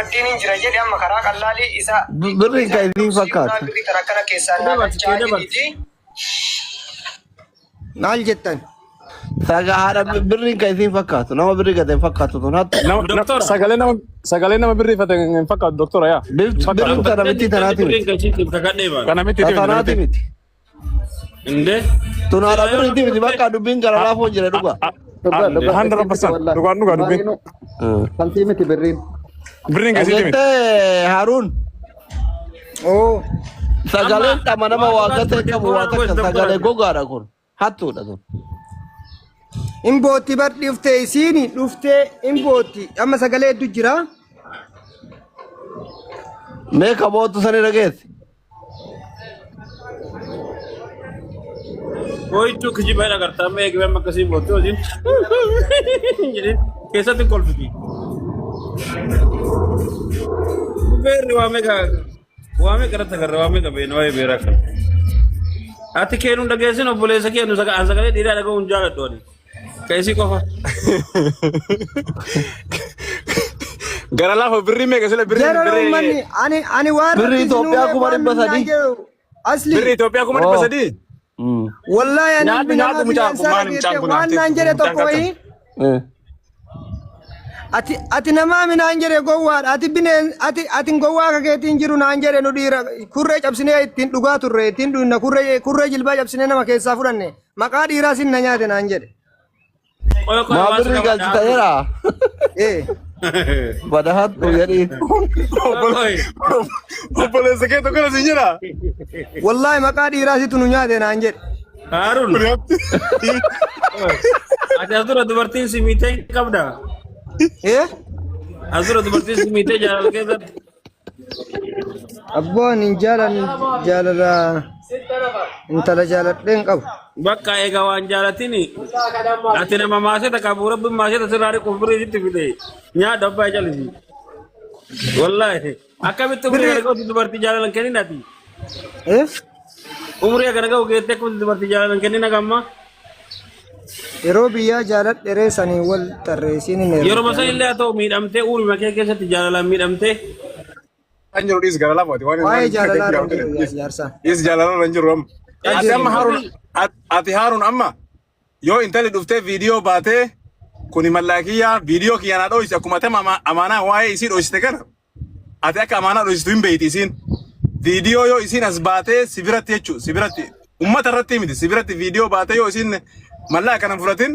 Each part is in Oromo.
Nuraddiin hin jira jedhe amma karaa qallaalii isa Birriin isa kan isiin dhoksii hundaa fakkaatu. birrii tan akkana keessaan naa Dabarti galchaa kee dabarti. jedhiiti. Maal jettan? Saga haadha birriin kan isiin fakkaatu. Nama birrii gate hin fakkaatu tun hattu. Nama, na, Doktora. sagalee nama sagalee nama birriifate hin fakkaatu doktora yaa. Hin Birriin fakkaatu. tana miti Dhaabbattee tanaati birriin miti. kan isiitiif kakadhee baana. Kana miti miti Tanaati miti. miti. Indee. Tun haadha Silaa yoo birriiti miti dhaabbattee. bakka dubbiin gara laafoon jira dhuga. Dhugaa dhugaa Hundred isii miti percent wallahi. dhugaan dhugaa dubbiin. Maaliinuu kan sii miti birriin. Birriin kan isiiti miti. Dhageettee Haruun Oo. Amma sagaleen dhama nama waan waa dhugaa gatee dubbattee qabu waa bu'uura takka goos doktora. sagalee gogaadha kun hattuudha tun. In bootti bar dhuftee isiini dhuftee in bootti amma sagalee hedduu jira. Mee kabootu sani dhageesse. Boo'ichuu kijiba jedha gartaa amma eegee amma akkasii boottee hojiin. Jedheen keessatti hin kolfiti. Beerri waa meeqa waa meeqa irratti agarra waa meeqa beena waa'ee beeraa kana. Ati keenuun dhageessin obboleessa keenu sagalee dhiiraa dhaga'uun jaaladhu ani. Ka isii qofa. Gara laafa birrii meeqa sila birrii Jara birrii uummanni ani ani waan Birrii rabbi isin Itoophiyaa uume kuma waan dhibba naan sadii. jedhu asli birrii Itoophiyaa kuma dhibba Oo. sadii. Wallaahi ani Nyaadhu ilmi nyaadhu namaa mucaan kun bineensaa maali mucaan dhageette kun waan naan jedhe mucaan tokko galtan. wayii ati ati namaa mi naan jedhe gowwaadha ati bineen ati ati gowwaa akka keetiin jiru naan jedhe nu dhiira kurree cabsinee ittiin dhugaa turre ittiin dhugna kurree kurree jilbaa cabsinee nama keessaa fudhanne maqaa dhiiraa sin na nyaate naan jedhe. Qoy qoy Maa waan si birrii qabadha galchita haadhu. jedha. Ee. Bada hattu jedhi. Qoy qoy. Obboleessa kee tokko na siin jedha. Wallaahi maqaa dhiiraa situ nu nyaate naan jedhe. Haarun. Ati as dura dubartiin si miitee hin qabda. Ee. As dura dubartiin si miitee jaalala keessatti. Abboon hin jaalan jaalala intala jaaladhee hin qabu. Bakka egaa waan jaalatini. Ati nama maaseta qabu rabbi maaseta sirraa riquuf birrii sitti fide. Nyaadhu abbaa jalisi. Wallaahi. Akkamitti umrii Birrii kana ga'utti dubartii jaalalan kennin ati? eh Umrii kana ga'u geettee akkamitti dubartii jaalalan kennin hagamma? Yeroo biyyaa jaaladhe ree sanii wal tarreessiin hin Yeroo heerumte san amma. illee haa ta'u miidhamtee uumama kee keessatti jaalalaan miidhamtee. Kan jiru dhiis gara lafaati waan Waa'ee waan jaalalaa irra hin jiru yaa jaarsaa. Dhiis jaalalaa irra hin jiru amma. Ati amma Haarun ati Haarun amma yoo intalli dhuftee viidiyoo baatee kuni mallaa kiyyaa viidiyoo kiyya naa dhoyse akkuma tama amaanaa waa'ee isii dhoysite kana ati akka amaanaa dhoysitu hin beeyti isiin. Viidiyoo yoo isiin as baatee si biratti jechuudha si biratti ummata irratti miti si biratti viidiyoo baatee yoo isiin mallaqa kana hin fudhatin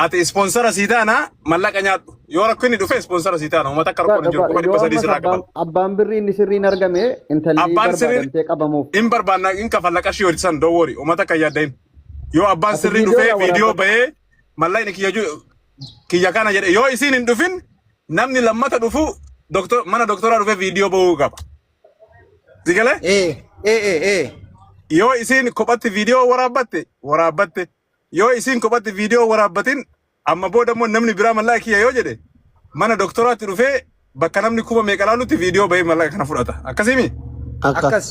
ati ispoonsara sii taana mallaqa nyaadhu yoo rakkinni dhufe ispoonsara sii taana uummata akka Dhugaa rakkoon hin jiru dhugaa kuma yoo dhibba sadii ammas sirraa abbaan kafala. abbaan birrii inni sirriin argame intalli Abbaan sirriin barbaadamtee qabamuuf. hin barbaanna hin kafalla qarshii hojjetan don't worry uummata akka yaaddahin yoo abbaan Ati sirrii dhufee viidiyoodhaan viidiyoo waraabadhu. bahee mallaqni kiyya kiyya kana jedhe yoo isiin hin dhufin namni lammata dhufu doktor mana doktoraa dhufee viidiyoo bahuu qaba. Si galee? Ee ee ee ee. Yoo isiin kophatti viidiyoo waraabbatte waraabbatte yoo isiin kophatti viidiyoo waraabbatin amma booda immoo namni biraa mallaqa kiyya yoo jedhe mana doktoraatti dhufee bakka namni kuma meeqa laalutti viidiyoo bahee mallaqa kana fudhata. Akkasii Akkas. Akkas.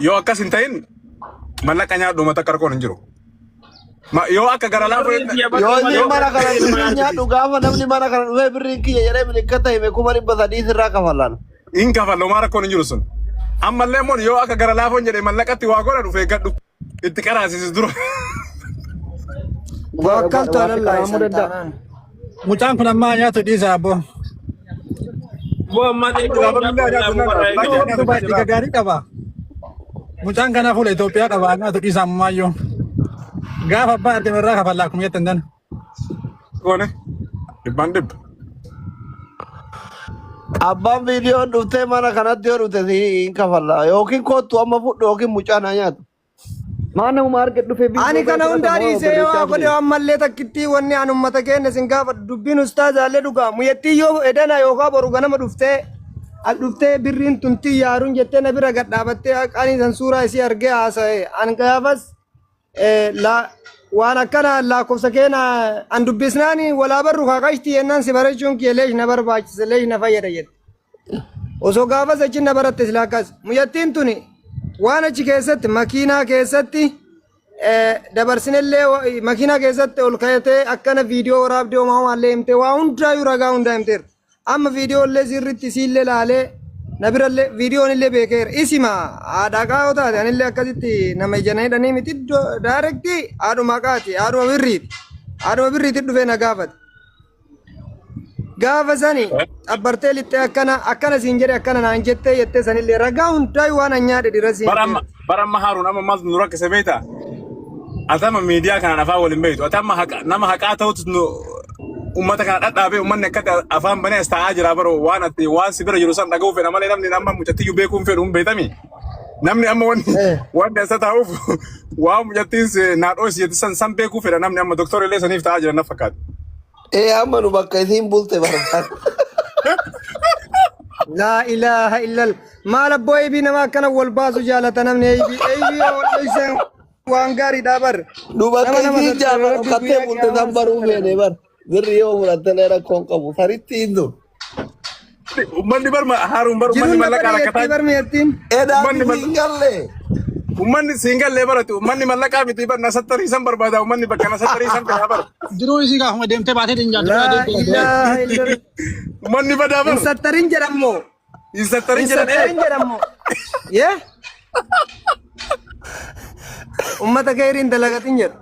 Yoo akkas hin ta'in mallaqa nyaadhu uummata akka rakkoon hin jiru. Yoo akka gara laafoo Birriin kiyya bakka Yoo inni malee mana kana birrii birrii nyaadhu gaafa namni mana kana dhufee birriin kiyya jedhee milikkata hime 300,000 sirraa kafallaan. Hin kafallu homaa rakkoon hin jiru sun. Ammallee immoo yoo akka gara laafoon jedhe mallaqatti waa godhan of eeggadhu. Itti qaraasisis dura. Dhugaa dhugaa Tawakkaltu waa si alallaahi qaramuu san danda'a. taanaan. Mucaan kun ammaa nyaatu dhiisa abbo. Boo ammaa xiqqoo Gaafa mucaa biyyaa nyaatu kun nan irraa nyaatu Dubaay dhiiga gaarii qaba. Mucaan kana fuula Itoophiyaa qaba nyaatu dhiisa ammaayyuu. Gaafa abbaa argame irraa kafalla akkuma jettan tan. Goone dhibbaan dhibba. Abbaan viidiyoon dhuftee mana kanatti yoo dhufte si hin kafalla. Yookiin koottu amma fudhu yookiin mucaan haa nyaatu. Maa namuma arge dhufee Ani viidiyoo ba'ee kana fudhata hundaa moo dhiisee yoo birrichaa godhe fide? ammallee takkittii wanni an ummata keenya sin gaafadhu dubbiin ustaazaallee dhugaa muyyattii yoo edana yookaan boru ganama dhuftee as dhuftee birriin tuntii yaaruun jettee na bira gad dhaabattee ani san suuraa isii argee haasa'e an gaafas waan akkana lakkoofsa keena an dubbisnaani walaa barru kaaqashtii jennaan si barachuun kiyya leesh na barbaachisa leesh na fayyada jette. Osoo gaafas achi na baratte sila akkas. Mucattiin tuni waan achi keessatti makiinaa keessatti dabarsinellee makiinaa keessatti ol ka'atee akkana viidiyoo waraabdee homaa homaallee himtee waa hundaayyuu ragaa hundaa himteerti. Amma viidiyoo illee sirriitti isiillee laalee na birallee viidiyoon illee beekeera. Isima haadha haqaa yoo taate anillee akkasitti nama ija na hidhanii miti direct haadhuma haqaati, haadhuma birriiti. Haadhuma birriitti dhufee na gaafate. Gaafa sani xabbartee lixxee akkana akkana siin jedhe, akkana naan jettee jettee sanillee ragaa hundaa waan an nyaadhe dhira siin. Bara amma bara amma Haaruun amma maaltu nu rakkise beektaa? Ati amma miidiyaa kanaan afaan waliin beektu. Ati amma haqa nama haqaa ta'utu nu ummata kana dhadhaabee ummanni akkatti afaan banee as taa'aa jira baroo waan ati waan si bira jiru san dhaga'uu fedha malee namni amma mucattiyyuu beekuu hin fedhu hin beektami. Namni amma wanni wanni as taa'uuf waan mucattiin naa dhoosi jetti san san beekuu fedha namni amma doktora illee saniif taa'aa jira na fakkaata. Ee, amma nu bakka isiin bulte barbaada. Laa ilaaha illal. Maal abboo, eebii nama akkana wal baasu jaalata namni? Eebii eebii yoo wal dhoysan waan gaariidha bar. Nu bakka Nama nama isiin sattara jaarraa rabbi dhokattee guyyaa bulte san qiyaamaa baruu sattara. feene bar. Birri yoo fudhattelee rakkoon qabu. Saritti hin dur. Ummanni bar Haaruun bar ummanni Jiruun mallaqaa dabaree rakkataa jettii bar miyattiin. Edaa Ummanni siin galle. Ummanni siingallee baratu ummanni mallaqaa miti bar nasattarii san barbaada ummanni bakka nasattarii san fedha bar. Jiruu isii gaafuma deemtee baatee hin jaatu. Laa ilaaha illal. Ummanni badaa bar. Hin sattarin jedhammoo. Hin sattarin Hin jedhan sattarin jedhammoo. Yee? Ummata keeriin dalagatin jedhu.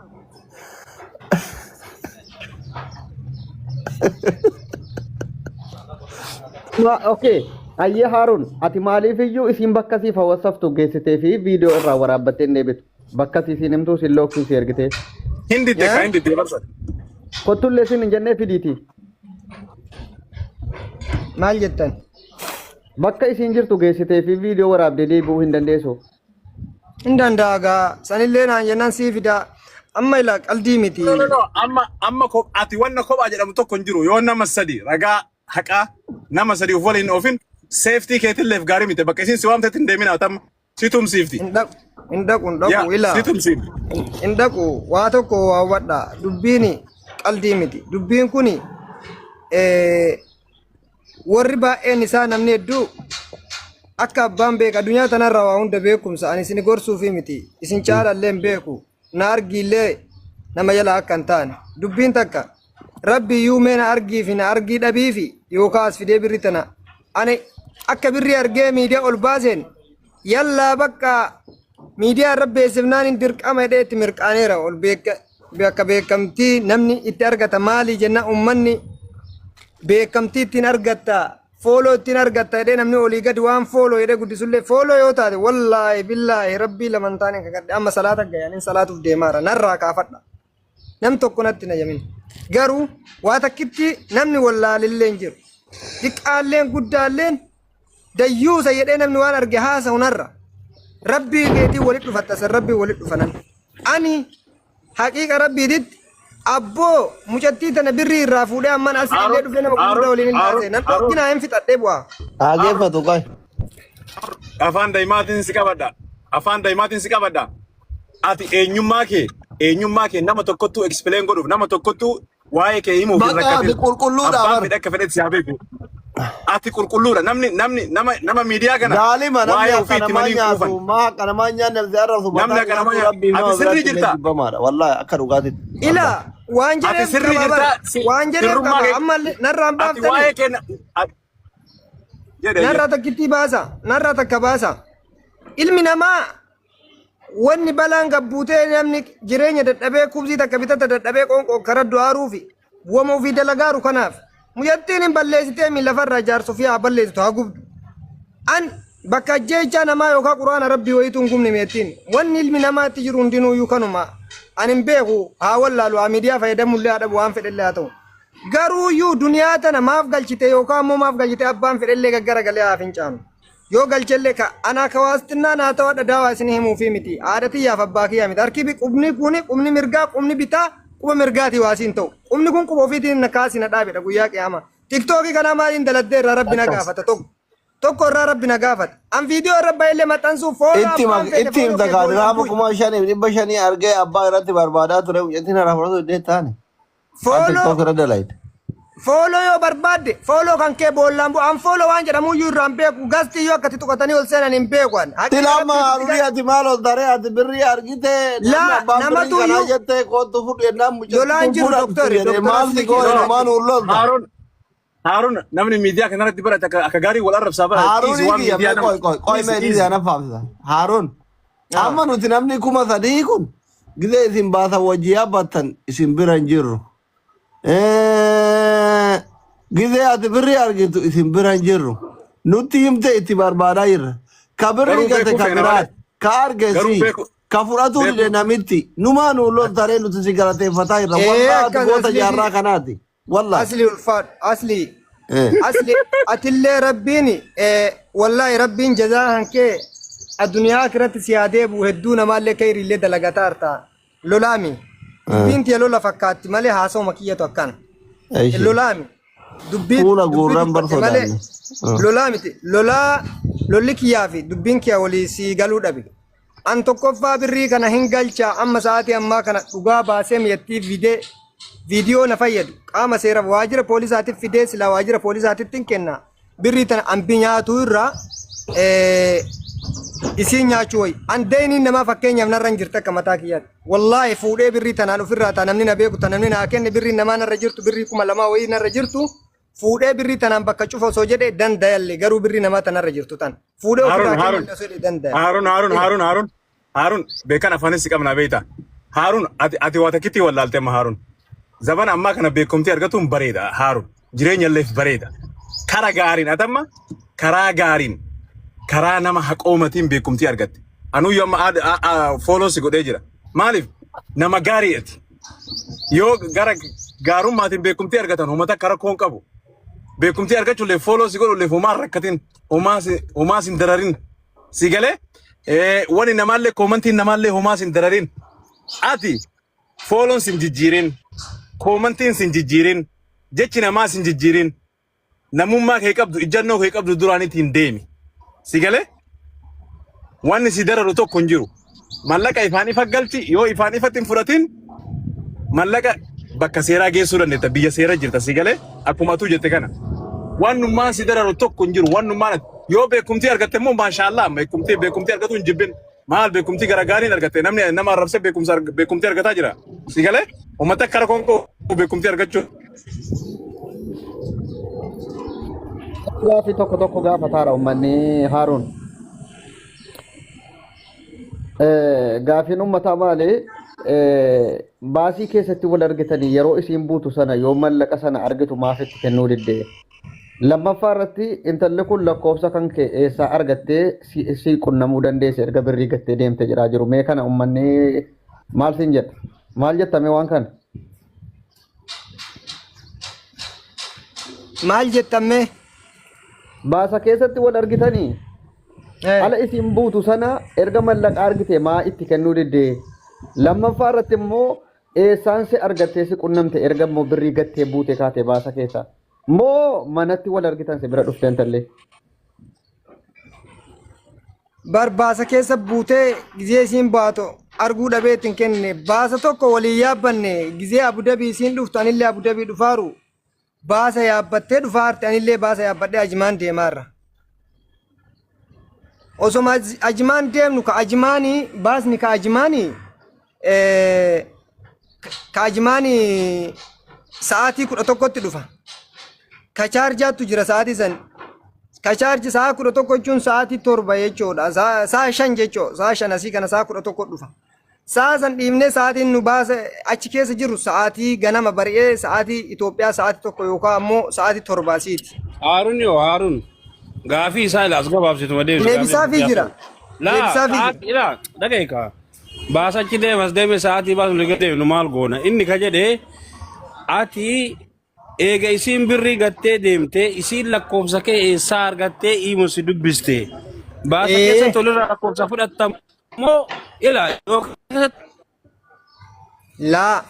Okay. Ayyee Haaruun, ati maaliif iyyuu isiin bakka siif hawwasaftu geessitee fi viidiyoo irraa waraabbattee hin deebitu? Bakka isiin himtuu siin looksuu si ergitee. Hin didde kan hin didde barsa. Kottullee siin hin jennee fidiiti. Maal jettan? Bakka isiin jirtu geessitee fi viidiyoo waraabdee deebi'uu hin dandeessu. Hin danda'a gaa. Sanillee naan jennaan sii fidaa. Amma ilaa qaldii miti. No, no, no. Amma ati wanna kophaa jedhamu tokko hin jiru. Yoo nama sadi ragaa haqaa nama sadi of waliin oofin safety keetilleef gaarii miti. Bakka isiin si waamtetti hin deemin atamma. Si tumsiifti. Hin dhaqu. Hin dhaqu, hin dhaqu Yaa ilaa. si tumsiifti. Hin dhaqu, waa tokko waa hubadha. Dubbiin qaldii miti. Dubbiin kuni warri baay'een isaa namni hedduu akka abbaan beeka addunyaa tanarraa waa hunda beekumsa ani isin gorsuufi miti, isin caalallee hin beeku, na argiillee nama jala akka hin taane. Dubbiin takka rabbi iyyuu mee na argii fi na argii dhabii fi yookaan as fidee birri tana ani akka birrii argee miidiyaa ol baaseen yallaa bakka miidiyaa irra beeksifnaan hin dirqama jedhee itti mirqaaneera. Ol beeka bakka beekamtii namni itti argata maali jenna, ummanni beekamtii ittiin argatta, follow ittiin argatta jedhee namni olii gadi waan follow jedhee guddisullee follow yoo taate, wallaahi billaahi rabbii laman taane kakadhe. Amma salaata gayaaniin salaatuuf deemaara, narraa kaafadha, nam tokko natti na jamin. Garuu waa takkitti namni wallaalillee hin jiru, xiqqaalleen guddaalleen dayyuusa jedhee namni waan arge haasa'u narra rabbii keetii walit dhufatta, san rabbii walit dhufanan. Ani haqiiqa rabbiititti abboo mucattii tana birrii irraa fuudhee amman as illee dhufee nama gurguddaa waliin hin taasise nan dhokkinaa hin fixadhee bu'aa. Dhaggeeffatu qoy. Afaan daa'imaatiin si qabadha. Afaan daa'imaatiin si qabadha. Ati eenyummaa kee nama tokkottuu explain godhuuf, nama tokkottuu waa'ee kee himuuf hin Bakka ati rakkatin. qulqulluudha Abbaan bar. fedhe akka fedhetti si haa beeku. Ati qulqulluudha. Namni nama miidiyaa kana Zaalima namni waa'ee akka ofii itti namaa manii nyaatu quufan. maa akka namaa nyaanne si arrabsu Namni mataa akka namaa nyaatu nyaatu. rabbii Ati nama sirrii biratti illee jirta. jibbamaadha. Wallaahi akka dhugaatitti. Ila waan Ati jedheef sirrii qaba jirta. bara waan jedheef Sirrummaa qaba kee. ammallee narraan Ati waa'ee baaftanii kee jedhe narraa takkittii baasa, narraa takka baasa. Ilmi namaa wanni balaan gabbuutee namni jireenya dadhabee kubsii takka bitata dadhabee qoonqoo kara du'aaruufi wama ofii dalagaaru. Kanaaf mucattiin hin balleessitee mi lafarraa jaarsa ofii haa balleessitu, haa gubdu. An bakka ajjeechaa namaa yookaan quraana rabbii wayiitu hin gubne. Meettiin wanni ilmi namaatti jiru hundinuuyyuu kanuma. An hin beeku, haa wallaalu, haa miidiyaa fayyadamullee haa dhabu, waan fedhellee haa ta'u. Garuu iyyuu duniyaa tana maaf galchite yookaan immoo maaf galchite, abbaan fedhellee gaggara galee haa fincaanu. Yoo galchellee ka anaa ka waastinnaa naa ta'u adha daawaa isin himuufii miti. Haadha tiyyaaf abbaa kiyyaa miti. Harki qubni kuni qubni mirgaa, qubni bitaa quba mirgaatii waasiin ta'u. Qubni kun quba ofiitiin na kaasii na dhaabedha guyyaa qiyaamaa. Tiktookii kanaa maaliin daladdee irraa rabbi na gaafata tokko. Tokko irraa rabbi na gaafata. An viidiyoo irra baay'ee maxxansuuf follow Itti abbaan fedhe itti follow himta kee kaa boollaan dirhama bu'i. 5,500 argee abbaa irratti barbaadaa ture, mucattiin hara fudhatu iddee taane. Waan Follow TikTok irra dalayte. Follow yoo barbaadde follow kan kee boollaan bu'u. An follow waan jedhamu iyyuu irraa hin beeku. Gastii yoo akkatti tuqatanii ol seenan hin beeku an. Haqiiqa Tilama rabbiititti harurii ati maal ol taree ati birrii argite namni Laa abbaan birrii namatu kanaa iyyuu jettee kootu fudhu jennaan mucattiin lolaan kun jiru fudhattu doktori jedhee doktora maal si asli goone keessa. numaan lolta. Haaruun Haaruun namni miidiyaa kanarratti barate akka gaarii wal arrabsaa bara. Haaruun Dhiisi waan kiyya miidiyaa mee nama. qoy qoy qoy Dhiisi mee dhiisi. dhiisi ana faamsa. Haaruun amma nuti namni 3000 kun gizee isin baasan wajji yaabbattan isin bira hin jirru. Gizee ati birrii argitu isin bira hin jirru. Nutti himte itti barbaadaa jirra. Ka birrii Garuu gate beekuu ka feena malee. biraati. Ka arge Garuu si. beeku Ka fudhatuu dide beeku namitti. Numaa nuu loltaree nuti si galateeffataa jirra. Ee Wallahi ati akkas goota asli jaarraa kanaati. Wallahi. Asli ulfaadhu asli asli atillee rabbiin wallaahi rabbiin jazaa hankee addunyaa akhiratti si haa deebi'u hedduu namaallee kayriillee dalagataa jirta lolaami dubbiin tiya lola fakkaatti malee haasawuma kiyyatu akkana Eshi. lolaami dubbii Fuula dubbii guurran bar dubbadhe malee sodaanne. lolaa miti lolaa lolli kiyyaa fi dubbiin kiyya walii sii galuu dhabe An tokkoffaa birrii kana hin galchaa amma sa'aatii ammaa kana dhugaa baasee miyattii fidee viidiyoo na fayyadu qaama seera waajjira poolisaatiif fidee silaa waajjira poolisaatitti hin kenna birrii tana ambi nyaatuu irraa isiin nyaachuu wayi an deeyniin namaa fakkeenyaaf narra hin jirti akka mataa kiyyaatti wallaahi fuudhee birrii tanaan ofirraa ta'a namni na beeku ta namni naa kenne birrii namaa narra jirtu birrii 2000 wayii narra jirtu Fuudhee birrii tanaan bakka cufa osoo jedhe dandayalle garuu birrii namaa tanarra jirtu tan fuudhee Haarun ofirraa Haarun kennallee osoo jedhe dandaya. Haarun Haarun Haarun Haarun Haarun beekan afaanis si qabna beekta. Haarun ati waa takkitti wallaalte amma Haarun. Zabana ammaa kana beekumtii argatuun bareeda Haarun. Jireenya illeef bareeda. Kara gaariin atamma karaa gaariin karaa nama haqoomatiin beekumtii argatte. Anuyyuu amma fooloo si godhee jira. Maaliif nama gaarii ati. Yoo gara gaarummaatiin beekumtii argatan uummata akka rakkoo hin qabu. Beekumtii argachuullee fooloo si godhullee homaa hin rakkatin homaa si hin dararin. Si galee wani namaallee koomantiin namaallee homaa si hin dararin. Ati fooloon si hin jijjiirin koomantiin si hin jijjiirin jechi namaa si hin jijjiirin namummaa kee qabdu ijjannoo kee qabdu duraaniitiin deemi. Si galee wanni si dararu tokko hin jiru. Mallaqa ifaan ifa galchi yoo ifaan ifatti hin fudhatin mallaqa bakka seeraa geessuu dandeetta biyya seera jirta si galee akkuma atuu jette kana. Wannummaan si dararu tokko hin jiru wannummaan yoo beekumtii argatte immoo maashaallah beekumtii argatu hin jibbin. Maal beekumtii gara gaariin argatte namni nama arrabsee beekumtii argataa jira. Si galee uummata akka rakkoon qabu beekumtii argachuu. Gaaffii tokko tokko gaafataara uummanni Haaruun. Gaaffiin uummataa maali? Baasii keessatti wal argitanii yeroo isiin buutu sana yoo mallaqa sana argitu maaf itti kennuu diddee? Lammaffaa irratti intalli kun lakkoofsa kan kee eessaa argattee si, si qunnamuu dandeesse erga birrii gattee deemte jedhaa jiru. Mee kana uummanni maal siin jedha? Maal jetta mee waan kana? Maal jettan mee? Baasa keessatti wal argitanii ala isiin buutu sana erga mallaqa argite maa itti kennuu diddee? Lammaffaa irratti immoo eessaan si argattee si qunnamte erga immoo birrii gattee buute kaate baasa keessa? Moo manatti wal argitan si bira dhufte intalli? Bar baasa keessa buutee gizee isiin baatu arguu dhabee itti hin kennine. Baasa tokko waliin yaabbanne gizee Abu Dhabii isiin dhuftu anillee Abu Dhabii dhufaaru baasa yaabbattee dhufaarte anillee baasa yaabbadhee Ajmaan deemaarra. Osoma Ajmaan deemnu ka Ajmaanii baasni ka Ajmaanii ka Ajmaanii sa'aatii 11tti dhufa. Ka chaarjaattu jira sa'aatii san. Ka chaarji sa'a 11 jechuun sa'aatii 7 jechuudha. Sa'a 5 jechuudha. Sa'a 5 asii kana sa'a 11 dhufa. Sa'a san dhiibnee sa'aatiin nu baasa achi keessa jiru sa'aatii ganama bari'ee sa'aatii Itoophiyaa sa'aatii 1 yookaan ammoo sa'aatii 7 asiiti. Haarun yoo Haarun gaafii isaa ilaa as gabaabsituma deebisi gaafii Deebisaafii guddaa jira. kun. Laa Deebisaafii jira. sa'aatii ilaa dhaga'i kaa. Baasa achi deemas deeme sa'aatii baasnu liga deemnu maal goona inni ka jedhe ati eega isiin birrii gattee deemte isiin lakkoofsa kee eessaa argattee iimo si dubbiste baasa keessatti olirraa lakkoofsa fudhatta moo ilaa yoo keessatti Laa.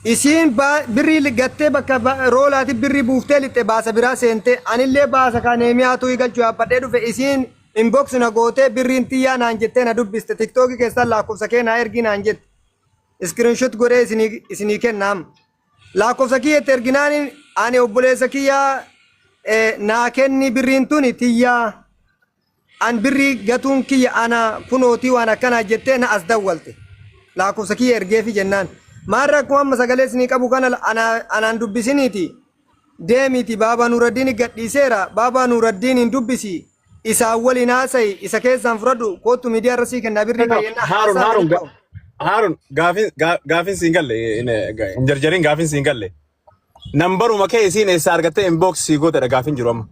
Isiin birrii gattee bakka roolaati birrii buuftee lixxe baasa biraa seente anillee baasa kan Nehemiyaatu galchuu yaabbadhee dhufe isiin inbox na gootee birriin tiyyaa naan jettee na dubbiste tiktookii keessan lakkoofsa kee naa ergii naan jette iskiriinshot godhee isinii kenna amma. Lakkoofsa kiyya itti erginaan ani obboleessa kiyyaa naa kenni birriin tuni tiyyaa an birrii gatuun kiyya ana kunootii waan akkanaa jettee na as dawwalte. Lakkoofsa kiyya ergeefi jennaan. Maarra akkuma amma sagalee isinii qabu kana anaan dubbisiniiti. Deemiti Baabaa Nuuraddiin gadhiiseera. Baabaa Nuuraddiin hin dubbisi. Isaan waliin haasa'i. Isa keessaan fudhadhu. Kootu miidiyaa irra sii kennaa birrii fayyannaa Haarun haasaa Haarun waliin qabu. Haarun gaafin gaafin siin galle hin jarjarin gaafin siin galle. Nambaruma kee isiin eessa argattee inbox sii gootedha gaafin jiru amma.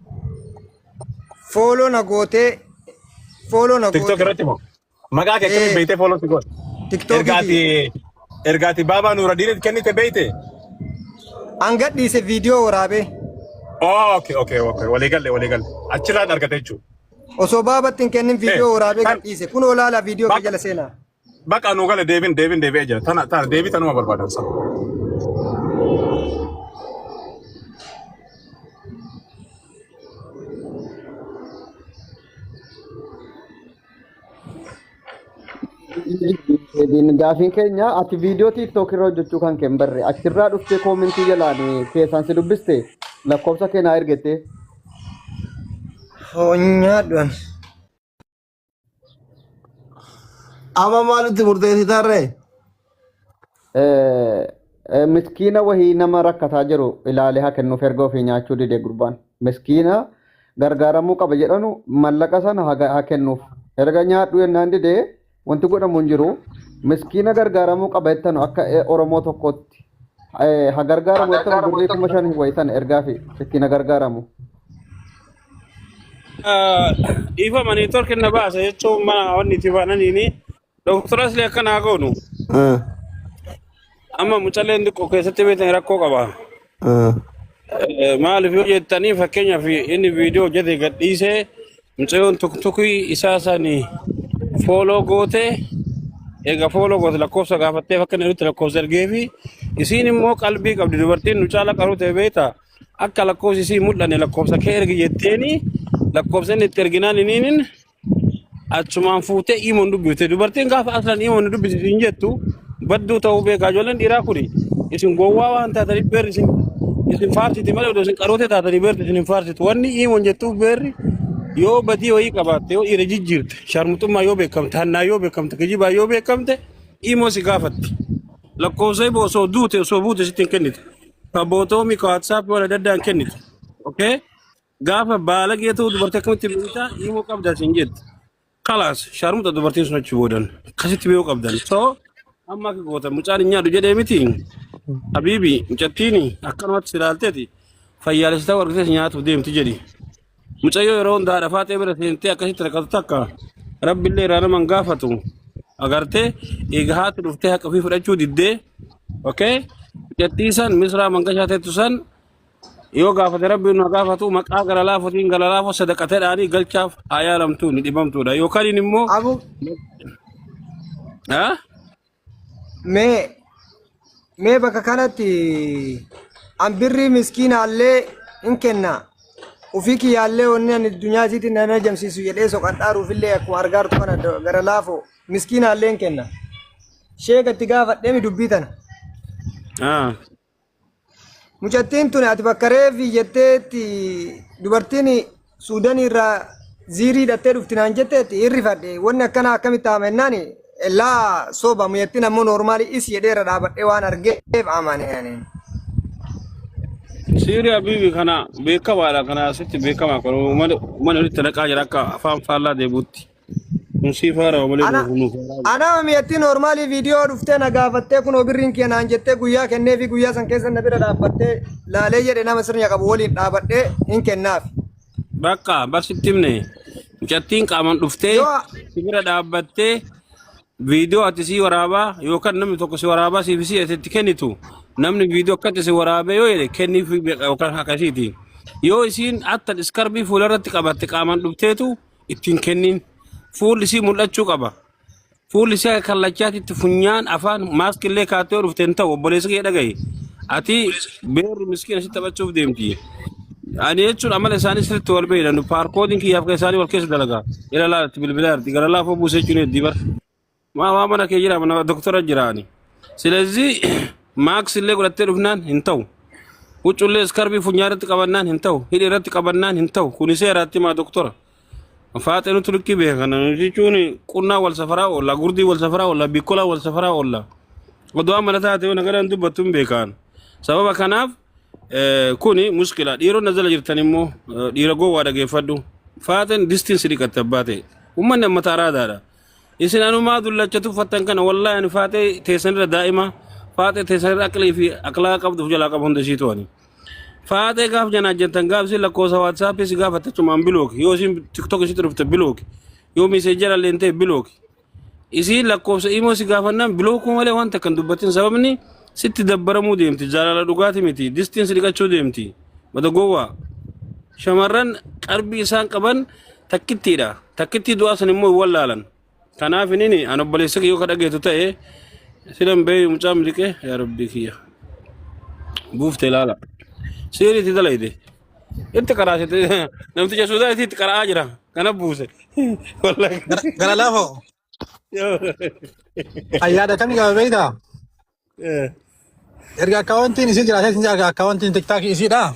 Follow na gootee. Follow na TikTok goote. irratti moo? Maqaa kee akkamiin Eh. beektee follow si goote? TikTokii Ergaati ergaati baabaa Nuuradiiniif kennite beekte? An gadhiise viidiyoo waraabee. Oh, okay, okay, okay. Walii galle, walii galle. Achirraan argate jechuudha. Osoo baabatti hin kennin viidiyoo Eh, waraabee kan- gadhiise. Kun olaala viidiyoo kee Bakka- jala seenaa. Bakka nuu gale deebiin deebiin deebi'ee jira. Tana tana deebii tanuma barbaadan sana. Deebiin gaafiin keenya ati viidiyoo TikTok irra hojjechuu kan kee hin barre achirraa dhuftee koomentii jalaan keessaan si dubbiste lakkoofsa kee naa ergette. Hoonyaadhaan. Amma maalitti murteessitarree? Miskiina wahii nama rakkataa jiru ilaalee haa kennuuf erga ofii nyaachuu dide gurbaan. Miskiina gargaaramuu qaba jedhanu mallaqa sana haa kennuuf. Erga nyaadhu jennaan dide wanti godhamu hin jiru. Miskiina gargaaramuu qaba jettanu akka Oromoo tokkootti. Haa gargaaramu jettanu birrii 5,000 wayii sana ergaa fi ittiin haa gargaaramu. Dhiifama network na baasa jechuun mana wanni itti baananiini doktora Asli akkana haa goonu. Amma mucalleen xiqqoo keessatti beektan rakkoo qaba. Maaliif yoo jettanii fakkeenyaaf inni viidiyoo hojjete gadhiisee mucayyoon tuktukii isaa sani follow goote eega follow goote lakkoofsa gaafattee fakka inni itti lakkoofsa ergeefi isiin immoo qalbii qabdi dubartiin nu caala qaruu ta'e beekta akka lakkoofsi isii mul'anne lakkoofsa kee ergi jetteeni lakkoofsa inni itti erginaan iniinin achumaan fuutee imoon dubbifte. Dubartiin gaafa aslan imoon dubbisitu hin jettu badduu ta'uu beekaa. Ijoolleen dhiiraa kuni isin gowwaa waan taataniif beerri isin faarsiti malee odoo isin qarootee taatanii beerri isin hin faarsitu. Wanni imoon jettuuf beerri yoo badii wayii qabaatte yoo dhiira jijjiirte sharmuxummaa yoo beekamte hannaa yoo beekamte kijibaa yoo beekamte imoo si gaafatti. Lakkoofsa iboo osoo duute osoo buute sitti hin kennitu. Ka bootoomi ka WhatsApp waan adda addaa hin kennitu. Okay? Gaafa baalagee ta'uu dubartii akkamitti beektaa himoo qabda siin jetti. Kalaas sharmuxa dubartiin sun achi boodan akkasitti beekuu qabdan. So amma akka goota mucaan hin nyaadhu jedhee miti. Habiibi mucattiin akkanumatti si ilaalteeti fayyaalessa ta'uu argitees nyaatuuf deemti jedhi. Mucayyoo yeroo hundaa haadha faaxee bira seentee akkasitti rakkatu takka rabbillee irraa nama hin gaafatu. Agartee eega haati dhuftee haqa ofii fudhachuu diddee okay mucattii san misraa mangashaa teettu san yoo gaafate rabbiin nu haa gaafatu maqaa gara laafotiin gara laafoo sadaqateedhaanii galchaaf haa yaalamtuu ni dhibamtuudha yookaan immoo Abu ah? mee mee bakka kanatti an birrii miskiinaallee hin kenna. Ufii kiyyaallee wanni ani addunyaa isiitiin na najamsiisu jedhee soqadhaaruufillee akkuma argaartu kana gara laafoo miskiinaallee hin kenna. Sheeka itti gaafadhee mi dubbii tana. Ah. Mucattiin tuni ati bakka reefi jetteetti dubartiin Suudanii irraa ziirii hidhattee dhufti naan jetteetti hirrifadhe wanni akkanaa akkamitti taama jennaan laa soba mucattiin ammoo noormaalii is jedhee irra dhaabadhee waan argeef amane ani. Siiri Habibi kana beekamaadha kana asitti beekamaa kan uummanni walitti naqaa jira akka afaan faallaa deebuutti. Kun siif haarawa malee Ana nuuf haaraa. ana miyattii noormaalii viidiyoo dhuftee na gaafattee kunoo birriin kee naan jettee guyyaa kennee fi guyyaa san keessa na bira dhaabbattee laalee jedhe nama sirna qabu waliin dhaabadhee hin kennaaf. Bakka barsitti himne mucattiin qaamaan dhuftee Yoo si bira dhaabbattee viidiyoo ati sii waraabaa yookaan namni tokko si waraabaa siif si itti kennitu namni viidiyoo akkatti si waraabee yoo jedhe kenniif yookaan akkasiiti. Yoo isiin attan iskarbii fuula irratti qabatte qaamaan dhufteetu ittiin kennin. Fuulli isii mul'achuu qaba. Fuulli isii akka kallachaatitti funyaan afaan maaskillee kaattee yoo dhufte hin ta'u obboleessi kee dhaga'i. Ati beerri miskiina si taphachuuf deemti. Ani jechuun amala isaanii sirriitti wal beeyna. Paarkoodiin kiyyaaf kan isaanii wal keessa dalaga. Ila laatti bilbilaa jirti. Gara laafoo buusee jechuun heddii bara. Maa waa mana kee jira mana doktora jira ani. Silezi maaks illee godhattee dhufnaan hin ta'u. Huccuullee iskarbii funyaan irratti qabannaan hin ta'u. Hidhii irratti qabannaan hin ta'u. Kuni seeraatti maa doktora. Faaxee nuti lukkii beeka kana jechuun qunnaa wal safaraa oolla, gurdii wal safaraa oolla, bikkolaa wal safaraa oolla. Oduu amala taate yoo nagadaan dubbattu hin beekaan. Sababa kanaaf Kuni muskila dhiironni as jala jirtan immoo dhiira gowwaa dhageeffadhu. Faaxeen distiin si dhiqatte abbaa ta'e. Uummanni amma taaraadaadha. Isin anumaa dullacha tuffattan kana wallaahi ani faaxee teessanirra daa'ima faaxee teessanirra aqlii fi aqlaa qabduuf jalaa qabu hunda isii to'ani. Faaxee gaaf janaajjantan gaaf isin lakkoofsa waatsaappii si gaafatte achumaan bilooki yoo isin tiktok isitti dhufte bilooki yoo miiseejara illee ta'e bilooki. Isiin lakkoofsa imoo si gaafannaan bilookuu malee wanta kan dubbatin sababni sitti dabbaramuu deemti jaalala dhugaati miti distiin si dhiqachuu deemti mata gowwaa shamarran qarbii isaan qaban takkittiidha takkittii du'aa san immoo hin wallaalan kanaaf inni an obboleessa kiyya yoo ka dhageetu ta'e silan beeyu mucaa miliqee yaa rabbii kiyya buufte ilaala siiriitti dalayde itti qaraasite namticha suudaa itti qara'aa jira kana buuse wallahi Gara laafoo. Ayyaada kamii qaba beektaa? Erga akkaawwantiin isii jiraatee isin jira akkaawwantiin tiktaakii isiidha.